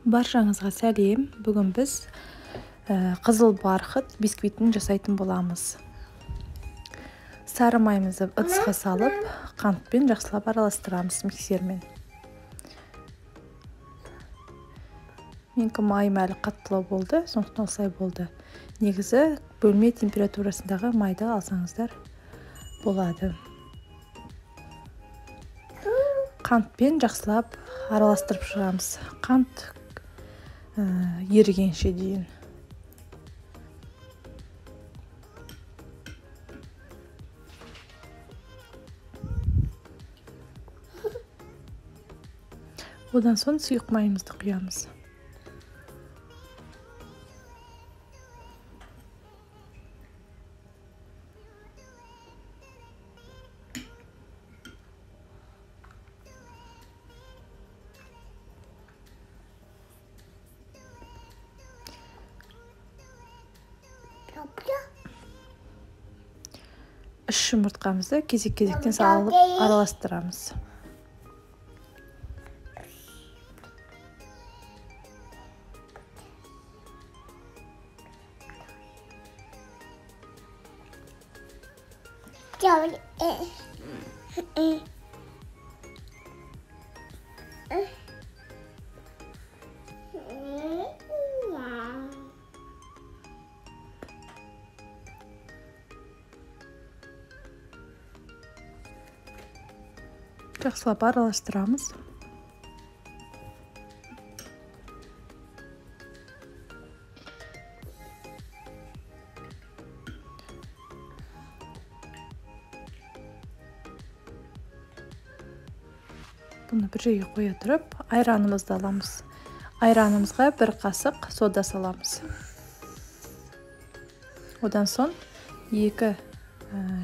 Баршаңызға сәлем. Бүгін біз қызыл бархыт бисквитін жасайтын боламыз. Сары майымызды ыдысқа салып, қантпен жақсылап араластырамыз миксермен. Менікі майым әлі қаттылау болды, сондықтан осылай болды. Негізі бөлме температурасындағы майды алсаңыздар болады. Қантпен жақсылап араластырып шығамыз. Қант ерігенше дейін. Одан соң сұйық майымызды құямыз. Үш жұмыртқамызды кезек-кезектен салып араластырамыз. Жақсылап араластырамыз. Бұны бір жерге қоя тұрып, айранымызды аламыз. Айранымызға бір қасық сода саламыз. Одан соң 2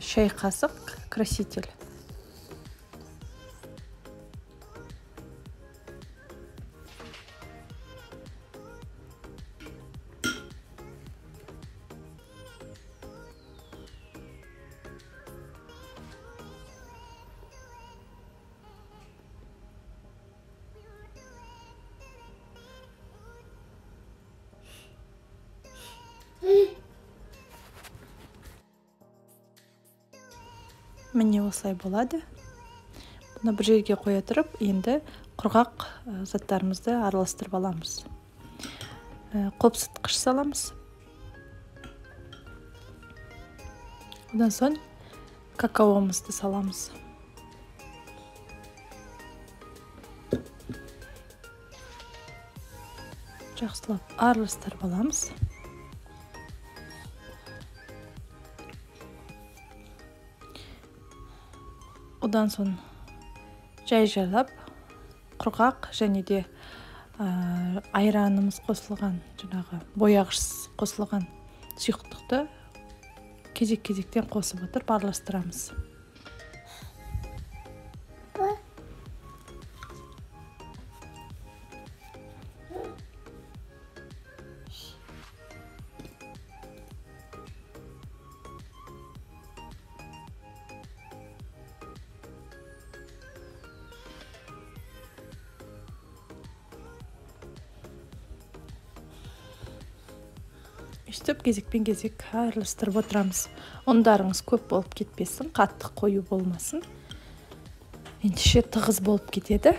шай қасық краситель. Міне осылай болады. Бұны бір жерге қоя тұрып, енді құрғақ заттарымызды араластырып аламыз. Қопсытқыш саламыз. Одан соң какаомызды саламыз. Жақсылап араластырып аламыз. Одан соң жай-жайлап құрғақ және де айранымыз қосылған, жаңағы бояғыш қосылған сұйықтықты кезек-кезектен қосып отырып араластырамыз. Үстіп кезекпен кезек араластырып отырамыз. Ұндарыңыз көп болып кетпесін, қатты қою болмасын. Ендеше тығыз болып кетеді.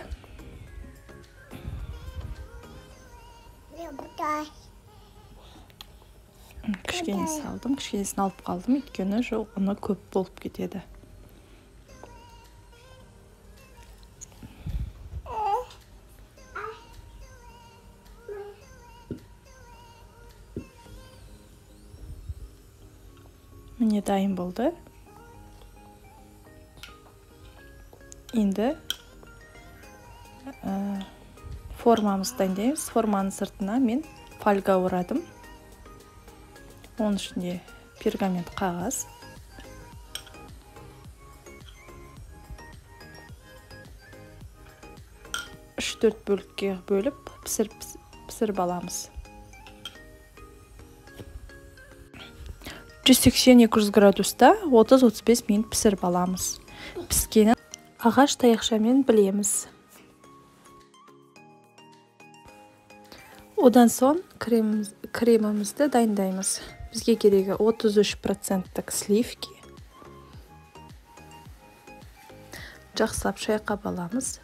Кішкене салдым, кішкенесін алып қалдым, өйткені ұны көп болып кетеді. Міне дайын болды. Енді формамызды дайындаймыз. Форманың сыртына мен фольга орадым. Оның ішінде пергамент қағаз. Үш-төрт бөлікке бөліп пісіріп аламыз. 180-200 градуста 30-35 минут пісіріп аламыз. Піскенін ағаш таяқшамен білеміз. Одан соң кремімізді дайындаймыз. Бізге керегі 33% сливки. Жақсылап шайқап аламыз.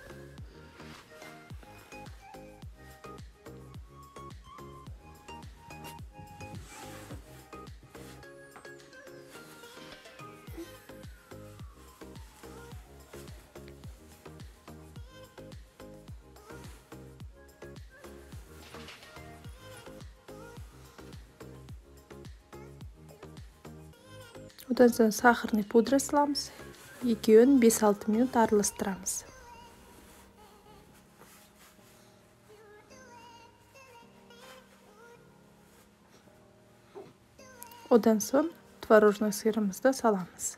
Одан соң сахарный пудра саламыз. Екеуін 5-6 минут араластырамыз. Одан соң творожный сырымызды саламыз.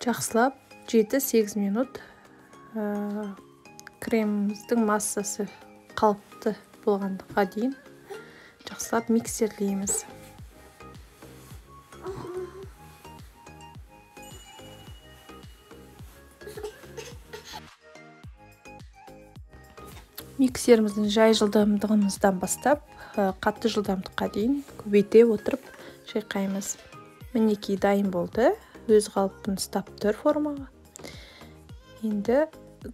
Жақсылап 7-8 минут креміміздің массасы қалыпты болғандыққа дейін жақсылап миксерлейміз. Миксеріміздің жай жылдамдығымыздан бастап қатты жылдамдыққа дейін көбейте отырып шайқаймыз. Мінекей дайын болды. Өз қалпын ұстап тұр формаға. Енді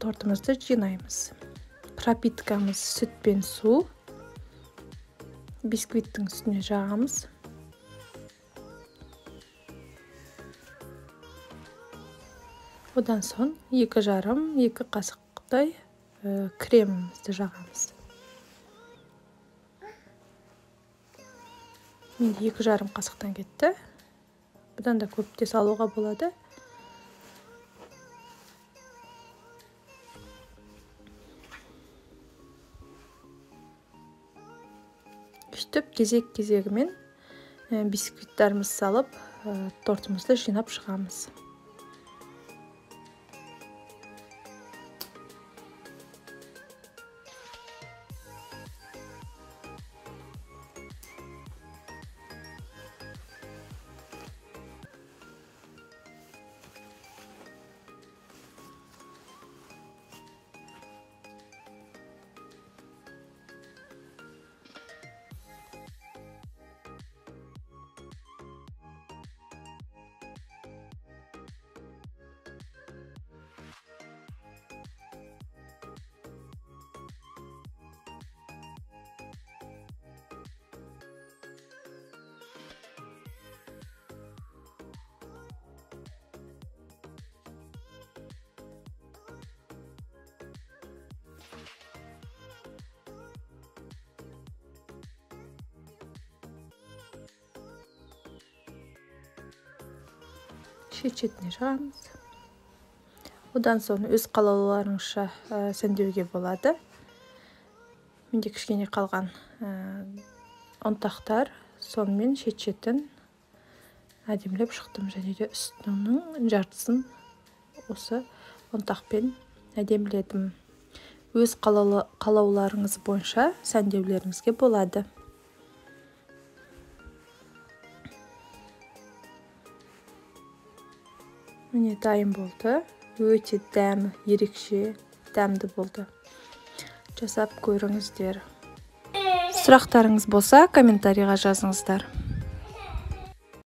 тортымызды жинаймыз. Пропиткамыз сүт пен су. Бисквиттің үстіне жағамыз. Одан соң 2,5-2 қасықтай кремімізді жағамыз. Менде 2,5 қасықтан кетті. Бұдан да көп те салуға болады. Үстіп кезек-кезегімен бисквиттарымызды салып, тортымызды жинап шығамыз. Шет-шетіне жағамыз. Одан соң өз қалауларыңызша сәндеуге болады. Менде кішкене қалған ұнтақтар, сонымен шет-шетін әдемілеп шықтым. Және де үстінің жартысын осы ұнтақпен әдеміледім. Өз қалауларыңыз бойынша сәндеулеріңізге болады. Міне дайын болды. Өте дәмі ерекше дәмді болды. Жасап көріңіздер. Сұрақтарыңыз болса, комментарийға жазыңыздар.